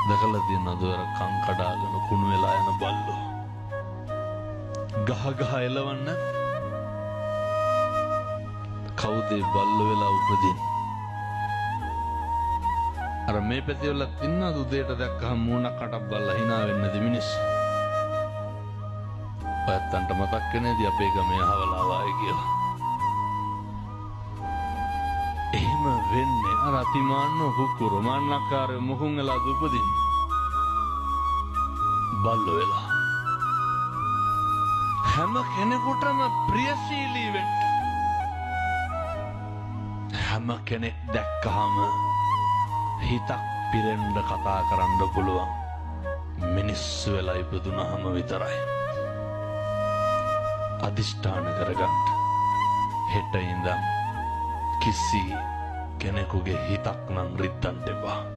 දැකලා තියෙනවද ඔය කන් කඩාගෙන කුණු වෙලා යන බල්ලෝ? ගහ ගහ එලවන්න කවුද ඒ බල්ලෝ වෙලා උපදින්නේ? අර මේ පැති වලත් ඉන්නවද උදේට දැක්කහම මූණක් කටක් බලලා hina වෙන්නේ නැති මිනිස්සු? ඔයත්තන්ට මතක් වෙනේදී අපේ ගමේ අහවලා ආවායි කියලා. එහෙම වෙන්නේ අර අතිමාන්නෝ කුකුරෝ මාන්නක්කාරයෝ මුහුන් වෙලා උපදින්නේ. බල්ලෝ වෙලා. හැම කෙනෙකුටම ප්‍රියශීලී වෙන්න. හැම කෙනෙක් දැක්කහම හිතක් පිරෙන්න කතා කරන්න පුළුවන් මිනිස්සු වෙලා ඉපදුනහම විතරයි. අදිෂ්ඨාන කරගන්න. හෙට ඉඳන් කිසි කෙනෙකුගේ හිතක් නම් රිද්දන්න එපා.